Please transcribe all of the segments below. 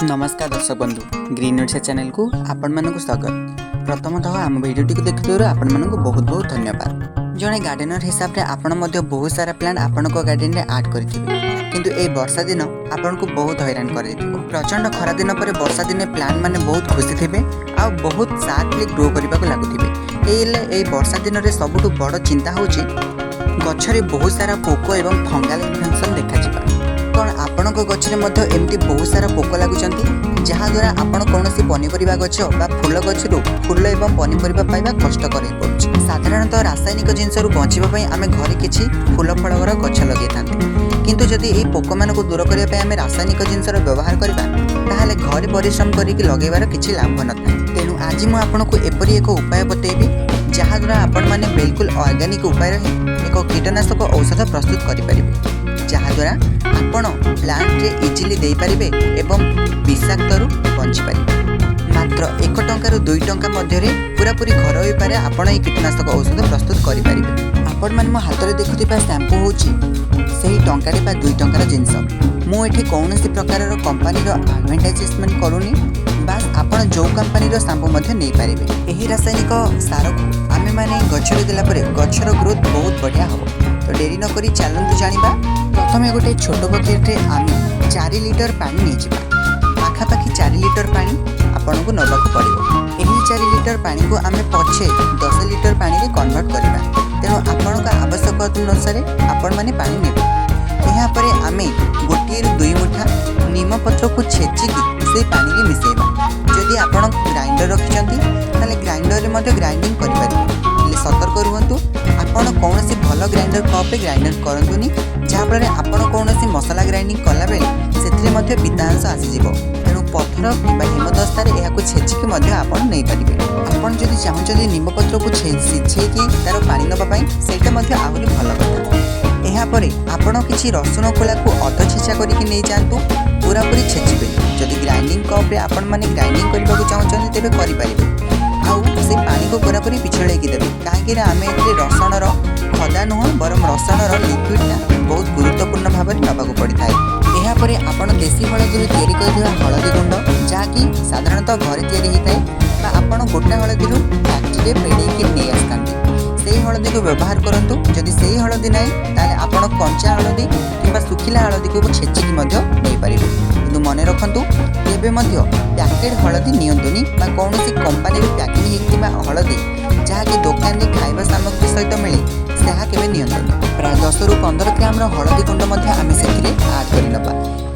ନମସ୍କାର ଦର୍ଶକ ବନ୍ଧୁ, ଗ୍ରୀନ୍ ଓଡ଼ିଶା ଚ୍ୟାନେଲକୁ ଆପଣମାନଙ୍କୁ ସ୍ୱାଗତ। ପ୍ରଥମତଃ ଆମ ଭିଡ଼ିଓଟିକୁ ଦେଖୁଥିବାରୁ ଆପଣମାନଙ୍କୁ ବହୁତ ବହୁତ ଧନ୍ୟବାଦ। ଜଣେ ଗାର୍ଡେନର ହିସାବରେ ଆପଣ ମଧ୍ୟ ବହୁତ ସାରା ପ୍ଲାଣ୍ଟ ଆପଣଙ୍କ ଗାର୍ଡେନରେ ଆଡ଼୍ କରିଥିବେ, କିନ୍ତୁ ଏଇ ବର୍ଷା ଦିନ ଆପଣଙ୍କୁ ବହୁତ ହଇରାଣ କରିଦେଇଥିବ। ପ୍ରଚଣ୍ଡ ଖରା ଦିନ ପରେ ବର୍ଷା ଦିନେ ପ୍ଲାଣ୍ଟ ମାନେ ବହୁତ ଖୁସି ଥିବେ ଆଉ ବହୁତ ସାର୍ପଲି ଗ୍ରୋ କରିବାକୁ ଲାଗୁଥିବେ। ହେଲେ ଏଇ ବର୍ଷା ଦିନରେ ସବୁଠୁ ବଡ଼ ଚିନ୍ତା ହେଉଛି ଗଛରେ ବହୁତ ସାରା ପୋକ ଏବଂ ଫଙ୍ଗାଲ ଇନଫେକ୍ସନ୍ ଦେଖାଯିବା। କ'ଣ ଆପଣଙ୍କ ଗଛରେ ମଧ୍ୟ ଏମିତି ବହୁତ ସାରା ପୋକ ଲାଗୁଛନ୍ତି, ଯାହାଦ୍ୱାରା ଆପଣ କୌଣସି ପନିପରିବା ଗଛ ବା ଫୁଲ ଗଛରୁ ଫୁଲ ଏବଂ ପନିପରିବା ପାଇବା କଷ୍ଟକର ହୋଇପଡ଼ୁଛି? ସାଧାରଣତଃ ରାସାୟନିକ ଜିନିଷରୁ ବଞ୍ଚିବା ପାଇଁ ଆମେ ଘରେ କିଛି ଫୁଲ ଫଳର ଗଛ ଲଗେଇଥାନ୍ତି। କିନ୍ତୁ ଯଦି ଏହି ପୋକମାନଙ୍କୁ ଦୂର କରିବା ପାଇଁ ଆମେ ରାସାୟନିକ ଜିନିଷର ବ୍ୟବହାର କରିବା, ତାହେଲେ ଘରେ ପରିଶ୍ରମ କରିକି ଲଗେଇବାର କିଛି ଲାଭ ନଥାଏ। ତେଣୁ ଆଜି ମୁଁ ଆପଣଙ୍କୁ ଏପରି ଏକ ଉପାୟ ବତେଇବି, ଯାହାଦ୍ୱାରା ଆପଣମାନେ ବିଲକୁଲ ଅର୍ଗାନିକ୍ ଉପାୟରେ ହିଁ ଏକ କୀଟନାଶକ ଔଷଧ ପ୍ରସ୍ତୁତ କରିପାରିବେ, ଯାହାଦ୍ୱାରା ଆପଣ ପ୍ଲାଣ୍ଟରେ ଇଜିଲି ଦେଇପାରିବେ ଏବଂ ବିଷାକ୍ତରୁ ବଞ୍ଚିପାରିବେ। ମାତ୍ର 1 ଟଙ୍କାରୁ 2 ଟଙ୍କା ମଧ୍ୟରେ ପୁରାପୁରି ଘରୋଇ ଉପାୟରେ ଆପଣ ଏହି କୀଟନାଶକ ଔଷଧ ପ୍ରସ୍ତୁତ କରିପାରିବେ। ଆପଣମାନେ ମୋ ହାତରେ ଦେଖୁଥିବା ସାମ୍ପୁ ହେଉଛି ସେହି ଟଙ୍କାଟେ ବା 2 ଟଙ୍କାର ଜିନିଷ। ମୁଁ ଏଠି କୌଣସି ପ୍ରକାରର କମ୍ପାନୀର ଆଡ଼ଭର୍ଟାଇଜମେଣ୍ଟ କରୁନି। ବାସ୍, ଆପଣ ଯେଉଁ କମ୍ପାନୀର ସାମ୍ପୁ ମଧ୍ୟ ନେଇପାରିବେ। ଏହି ରାସାୟନିକ ସାରକୁ ଆମେମାନେ ଗଛରେ ଦେଲା ପରେ ଗଛର ଗ୍ରୋଥ୍ ବହୁତ ବଢ଼ିଆ ହେବ। ତ ଡେରି ନକରି ଚାଲନ୍ତୁ ଜାଣିବା। ପ୍ରଥମେ ଗୋଟେ ଛୋଟ ବକେଟରେ ଆମେ 4 ଲିଟର ପାଣି ନେଇଯିବା। ପାଖାପାଖି 4 ଲିଟର ପାଣି ଆପଣଙ୍କୁ ନେବାକୁ ପଡ଼ିବ। ଏହି 4 ଲିଟର ପାଣିକୁ ଆମେ ପଛେ 10 ଲିଟର ପାଣିରେ କନଭର୍ଟ କରିବା। ତେଣୁ ଆପଣଙ୍କ ଆବଶ୍ୟକତା ଅନୁସାରେ ଆପଣମାନେ ପାଣି ନେବେ। ଏହାପରେ ଆମେ ଗୋଟିଏରୁ ଦୁଇ ମୁଠା ନିମପତ୍ରକୁ ଛେଚିକି ସେଇ ପାଣିରେ ମିଶାଇବା। ଯଦି ଆପଣ ଗ୍ରାଇଣ୍ଡର ରଖିଛନ୍ତି, ତାହେଲେ ଗ୍ରାଇଣ୍ଡରରେ ମଧ୍ୟ ଗ୍ରାଇଣ୍ଡିଙ୍ଗ କରିପାରିବେ। ହେଲେ ସତର୍କ ରୁହନ୍ତୁ, ଆପଣ କୌଣସି ଭଲ ଗ୍ରାଇଣ୍ଡର କପ୍ରେ ଗ୍ରାଇଣ୍ଡର କରନ୍ତୁନି, ଯାହାଫଳରେ ଆପଣ କୌଣସି ମସଲା ଗ୍ରାଇଣ୍ଡିଙ୍ଗ କଲାବେଳେ ସେଥିରେ ମଧ୍ୟ ପିତାଅଂଶ ଆସିଯିବ। ତେଣୁ ପଥର କିମ୍ବା ହେମଦସ୍ତାରେ ଏହାକୁ ଛେଚିକି ମଧ୍ୟ ଆପଣ ନେଇପାରିବେ। ଆପଣ ଯଦି ଚାହୁଁଛନ୍ତି ନିମ୍ବପତ୍ରକୁ ସିଝେଇକି ତା'ର ପାଣି ନେବା ପାଇଁ, ସେଇଟା ମଧ୍ୟ ଆହୁରି ଭଲ କଥା। ଏହାପରେ ଆପଣ କିଛି ରସୁଣ କୋଳାକୁ ଅଧ ଛେଚା କରିକି ନେଇଯାଆନ୍ତୁ, ପୁରାପୁରି ଛେଚିବେନି। ଯଦି ଗ୍ରାଇଣ୍ଡିଙ୍ଗ କପ୍ରେ ଆପଣମାନେ ଗ୍ରାଇଣ୍ଡିଙ୍ଗ କରିବାକୁ ଚାହୁଁଛନ୍ତି, ତେବେ କରିପାରିବେ। ଆଉ ସେ ପାଣିକୁ ପୁରାପୁରି ପିଛୁଳେଇକି ଦେବେ, କାହିଁକିନା ଆମେ ଏଥିରେ ରସୁଣର ଖଦା ନୁହଁ, ବରଂ ରସୁଣର ଲିକ୍ୱିଡ଼ଟା ବହୁତ ଗୁରୁତ୍ୱପୂର୍ଣ୍ଣ ଭାବରେ ନେବାକୁ ପଡ଼ିଥାଏ। ଏହାପରେ ଆପଣ ଦେଶୀ ହଳଦୀରୁ ତିଆରି କରିଥିବା ହଳଦୀ ଗୁଣ୍ଡ, ଯାହାକି ସାଧାରଣତଃ ଘରେ ତିଆରି ହୋଇଥାଏ ବା ଆପଣ ଗୋଟା ହଳଦୀରୁ ଫ୍ୟାକ୍ଟ୍ରିରେ ପେଡ଼େଇକି ନେଇ ଆସିଥାନ୍ତି, ସେଇ ହଳଦୀକୁ ବ୍ୟବହାର କରନ୍ତୁ। ଯଦି ସେଇ ହଳଦୀ ନାହିଁ, ତାହେଲେ ଆପଣ କଞ୍ଚା ହଳଦୀ କିମ୍ବା ଶୁଖିଲା ହଳଦୀକୁ ଛେଚିକି ମଧ୍ୟ ନେଇପାରିବେ। କିନ୍ତୁ ମନେ ରଖନ୍ତୁ, କେବେ ମଧ୍ୟ ପ୍ୟାକେଟ୍ ହଳଦୀ ନିଅନ୍ତୁନି ବା କୌଣସି କମ୍ପାନୀରୁ ପ୍ୟାକିଂ ହେଇଥିବା ହଳଦୀ, ଯାହାକି ଦୋକାନରେ ଖାଇବା ସାମଗ୍ରୀ ସହିତ ମିଳେ, ତାହା କେବେ ନିଅନ୍ତୁନି। ପ୍ରାୟ 10ରୁ 15 ଗ୍ରାମର ହଳଦୀ ଗୁଣ୍ଡ ମଧ୍ୟ ଆମେ ସେଥିରେ ଆଡ଼୍ କରିନେବା।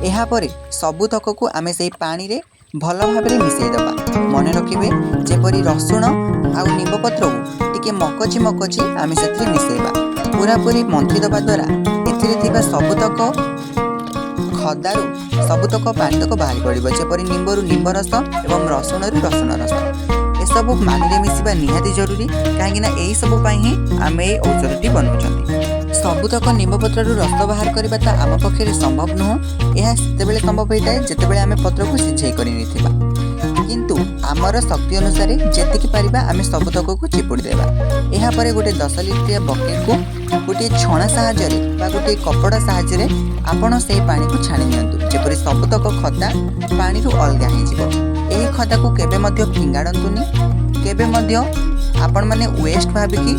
ଏହାପରେ ସବୁତକକୁ ଆମେ ସେଇ ପାଣିରେ ଭଲ ଭାବରେ ମିଶାଇ ଦେବା। ମନେ ରଖିବେ, ଯେପରି ରସୁଣ ଆଉ ନିମ୍ବପତ୍ରକୁ ଟିକେ ମକଚି ମକଚି ଆମେ ସେଥିରେ ମିଶାଇବା। ପୁରାପୁରି ମନ୍ଥି ଦେବା ଦ୍ୱାରା ଏଥିରେ ଥିବା ସବୁତକ ଖଦାରୁ ସବୁତକ ପାଣିତକ ବାହାରି ପଡ଼ିବ, ଯେପରି ନିମ୍ବରୁ ନିମ୍ବ ରସ ଏବଂ ରସୁଣରୁ ରସୁଣ ରସ। ଏସବୁ ପାଣିରେ ମିଶିବା ନିହାତି ଜରୁରୀ, କାହିଁକିନା ଏହିସବୁ ପାଇଁ ହିଁ ଆମେ ଏଇ ଔଷଧଟି ବନାଉଛନ୍ତି। ସବୁତକ ନିମ୍ବପତ୍ରରୁ ରସ ବାହାର କରିବା ତ ଆମ ପକ୍ଷରେ ସମ୍ଭବ ନୁହଁ। ଏହା ସେତେବେଳେ ସମ୍ଭବ ହୋଇଥାଏ, ଯେତେବେଳେ ଆମେ ପତ୍ରକୁ ସିଝେଇ କରି ନେଇଥିବା। କିନ୍ତୁ ଆମର ଶକ୍ତି ଅନୁସାରେ ଯେତିକି ପାରିବା ଆମେ ସବୁତକକୁ ଚିପୁଡ଼ି ଦେବା। ଏହାପରେ ଗୋଟେ 10 ଲିଟରିଆ ବକେଟକୁ ଗୋଟିଏ ଛଣା ସାହାଯ୍ୟରେ ବା ଗୋଟିଏ କପଡ଼ା ସାହାଯ୍ୟରେ ଆପଣ ସେହି ପାଣିକୁ ଛାଣି ନିଅନ୍ତୁ, ଯେପରି ସବୁତକ ଖଦା ପାଣିରୁ ଅଲଗା ହେଇଯିବ। ଏହି ଖଦାକୁ କେବେ ମଧ୍ୟ ଫିଙ୍ଗାଡ଼ନ୍ତୁନି, କେବେ ମଧ୍ୟ ଆପଣମାନେ ୱେଷ୍ଟ ଭାବିକି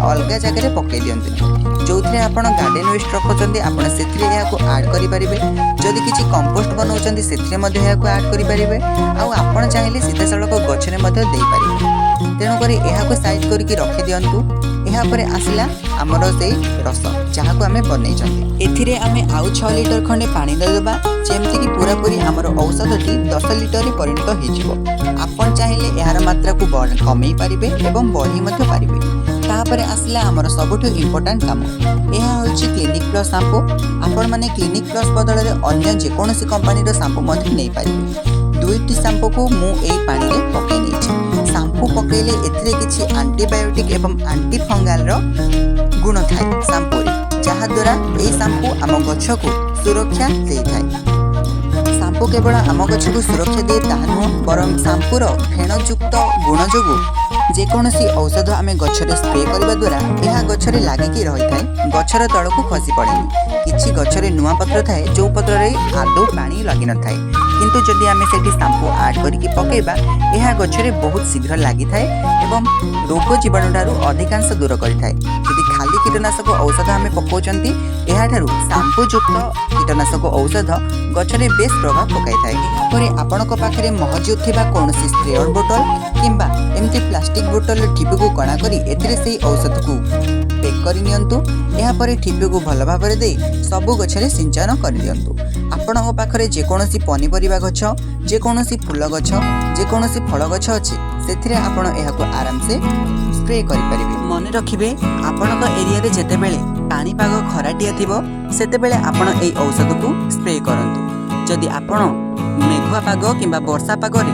ଅଲଗା ଜାଗାରେ ପକାଇ ଦିଅନ୍ତୁନି। ଯେଉଁଥିରେ ଆପଣ ଗାର୍ଡ଼େନ୍ ୱେଷ୍ଟ ରଖୁଛନ୍ତି, ଆପଣ ସେଥିରେ ଏହାକୁ ଆଡ଼୍ କରିପାରିବେ। ଯଦି କିଛି କମ୍ପୋଷ୍ଟ ବନାଉଛନ୍ତି, ସେଥିରେ ମଧ୍ୟ ଏହାକୁ ଆଡ଼୍ କରିପାରିବେ। ଆଉ ଆପଣ ଚାହିଁଲେ ସିଧାସଳଖ ଗଛରେ ମଧ୍ୟ ଦେଇପାରିବେ। ତେଣୁକରି ଏହାକୁ ସାଇଜ୍ କରିକି ରଖିଦିଅନ୍ତୁ। ଏହାପରେ ଆସିଲା ଆମର ସେଇ ରସ, ଯାହାକୁ ଆମେ ବନେଇଛନ୍ତି। ଏଥିରେ ଆମେ ଆଉ 6 ଲିଟର ଖଣ୍ଡେ ପାଣି ଦେଇଦେବା, ଯେମିତିକି ପୁରାପୁରି ଆମର ଔଷଧଟି 10 ଲିଟରରେ ପରିଣତ ହେଇଯିବ। ଆପଣ ଚାହିଁଲେ ଏହାର ମାତ୍ରାକୁ କମେଇ ପାରିବେ ଏବଂ ବଢ଼େଇ ମଧ୍ୟ ପାରିବେ। ତାପରେ ଆସିଲା ଆମର ସବୁଠୁ ଇମ୍ପୋର୍ଟାଣ୍ଟ କାମ। ଏହା ହେଉଛି କ୍ଲିନିକ୍ ପ୍ଲସ୍ ସାମ୍ପୁ। ଆପଣମାନେ କ୍ଲିନିକ୍ ପ୍ଲସ୍ ବଦଳରେ ଅନ୍ୟ ଯେକୌଣସି କମ୍ପାନୀର ସାମ୍ପୁ ମଧ୍ୟ ନେଇପାରିବେ। ଦୁଇଟି ସାମ୍ପୁକୁ ମୁଁ ଏଇ ପାଣିରେ ପକାଇ ନେଇଛି। ସାମ୍ପୁ ପକାଇଲେ ଏଥିରେ କିଛି ଆଣ୍ଟିବାୟୋଟିକ୍ ଏବଂ ଆଣ୍ଟିଫଙ୍ଗାଲର ଗୁଣ ଥାଏ ସାମ୍ପୁରେ, ଯାହାଦ୍ୱାରା ଏହି ସାମ୍ପୁ ଆମ ଗଛକୁ ସୁରକ୍ଷା ଦେଇଥାଏ। ସାମ୍ପୁ କେବଳ ଆମ ଗଛକୁ ସୁରକ୍ଷା ଦିଏ ତାହା ନୁହଁ, ବରଂ ସାମ୍ପୁର ଫେଣଯୁକ୍ତ ଗୁଣ ଯୋଗୁଁ ଯେକୌଣସି ଔଷଧ ଆମେ ଗଛରେ ସ୍ପ୍ରେ କରିବା ଦ୍ୱାରା ଏହା ଗଛରେ ଲାଗିକି ରହିଥାଏ, ଗଛର ତଳକୁ ଖସି ପଡ଼େନି। କିଛି ଗଛରେ ନୂଆ ପତ୍ର ଥାଏ, ଯେଉଁ ପତ୍ରରେ ଆଦୌ ପାଣି ଲାଗିନଥାଏ। କିନ୍ତୁ ଯଦି ଆମେ ସେଠି ସାମ୍ପୁ ଆଡ଼୍ କରିକି ପକାଇବା, ଏହା ଗଛରେ ବହୁତ ଶୀଘ୍ର ଲାଗିଥାଏ ଏବଂ ରୋଗ ଜୀବାଣୁ ଠାରୁ ଅଧିକାଂଶ ଦୂର କରିଥାଏ। ଯଦି ଖାଲି କୀଟନାଶକ ଔଷଧ ଆମେ ପକାଉଛନ୍ତି, ଏହାଠାରୁ ସାମ୍ପୁଯୁକ୍ତ କୀଟନାଶକ ଔଷଧ ଗଛରେ ବେଶ ପ୍ରଭାବ ପକାଇଥାଏ। ଏହାପରେ ଆପଣଙ୍କ ପାଖରେ ମହଜୁଦ ଥିବା କୌଣସି ସ୍ପ୍ରେୟର ବୋଟଲ କିମ୍ବା ଏମିତି ପ୍ଲାଷ୍ଟିକ ବୋଟଲର ଠିପିକୁ କଣା କରି ଏଥିରେ ସେଇ ଔଷଧକୁ ପ୍ୟାକ୍ କରି ନିଅନ୍ତୁ। ଏହାପରେ ଠିପିକୁ ଭଲ ଭାବରେ ଦେଇ ସବୁ ଗଛରେ ସିଞ୍ଚନ କରିଦିଅନ୍ତୁ। ଆପଣଙ୍କ ପାଖରେ ଯେକୌଣସି ପନିପରିବା ଗଛ, ଯେକୌଣସି ଫୁଲ ଗଛ, ଯେକୌଣସି ଫଳ ଗଛ ଅଛି, ସେଥିରେ ଆପଣ ଏହାକୁ ଆରାମସେ ସ୍ପ୍ରେ କରିପାରିବେ। ମନେ ରଖିବେ, ଆପଣଙ୍କ ଏରିଆରେ ଯେତେବେଳେ ପାଣିପାଗ ଖରାଟିଆ ଥିବ, ସେତେବେଳେ ଆପଣ ଏଇ ଔଷଧକୁ ସ୍ପ୍ରେ କରନ୍ତୁ। ଯଦି ଆପଣ ମେଘୁଆ ପାଗ କିମ୍ବା ବର୍ଷା ପାଗରେ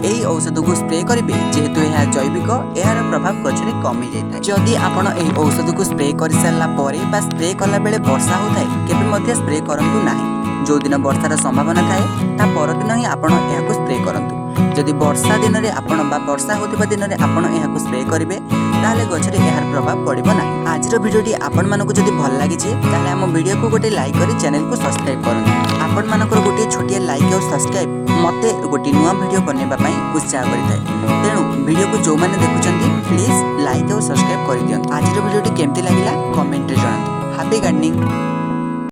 ଏହି ଔଷଧକୁ ସ୍ପ୍ରେ କରିବେ, ଯେହେତୁ ଏହା ଜୈବିକ, ଏହାର ପ୍ରଭାବ ଗଛରେ କମି ଯାଇଥାଏ। ଯଦି ଆପଣ ଏହି ଔଷଧକୁ ସ୍ପ୍ରେ କରିସାରିଲା ପରେ ବା ସ୍ପ୍ରେ କଲାବେଳେ ବର୍ଷା ହେଉଥାଏ, କେବେ ମଧ୍ୟ ସ୍ପ୍ରେ କରନ୍ତୁ ନାହିଁ। ଯେଉଁଦିନ ବର୍ଷାର ସମ୍ଭାବନା ଥାଏ, ତା ପରଦିନ ହିଁ ଆପଣ ଏହାକୁ ସ୍ପ୍ରେ କରନ୍ତୁ। ଯଦି ବର୍ଷା ଦିନରେ ଆପଣ ବା ବର୍ଷା ହେଉଥିବା ଦିନରେ ଆପଣ ଏହାକୁ ସ୍ପ୍ରେ କରିବେ, ତାହେଲେ ଗଛରେ ଏହାର ପ୍ରଭାବ ପଡ଼ିବ ନାହିଁ। ଆଜିର ଭିଡ଼ିଓଟି ଆପଣମାନଙ୍କୁ ଯଦି ଭଲ ଲାଗିଛି, ତାହେଲେ ଆମ ଭିଡ଼ିଓକୁ ଗୋଟେ ଲାଇକ୍ କରି ଚ୍ୟାନେଲକୁ ସବସ୍କ୍ରାଇବ୍ କରନ୍ତୁ। ଆପଣମାନଙ୍କର ଗୋଟିଏ ଛୋଟିଆ ଲାଇକ୍ ଆଉ ସବସ୍କ୍ରାଇବ୍ ମୋତେ ଗୋଟିଏ ନୂଆ ଭିଡ଼ିଓ ବନେଇବା ପାଇଁ ଉତ୍ସାହ କରିଥାଏ। ତେଣୁ ଭିଡ଼ିଓକୁ ଯେଉଁମାନେ ଦେଖୁଛନ୍ତି, ପ୍ଲିଜ୍ ଲାଇକ୍ ଆଉ ସବସ୍କ୍ରାଇବ୍ କରିଦିଅନ୍ତୁ। ଆଜିର ଭିଡ଼ିଓଟି କେମିତି ଲାଗିଲା, କମେଣ୍ଟରେ ଜଣାନ୍ତୁ। Happy gardening.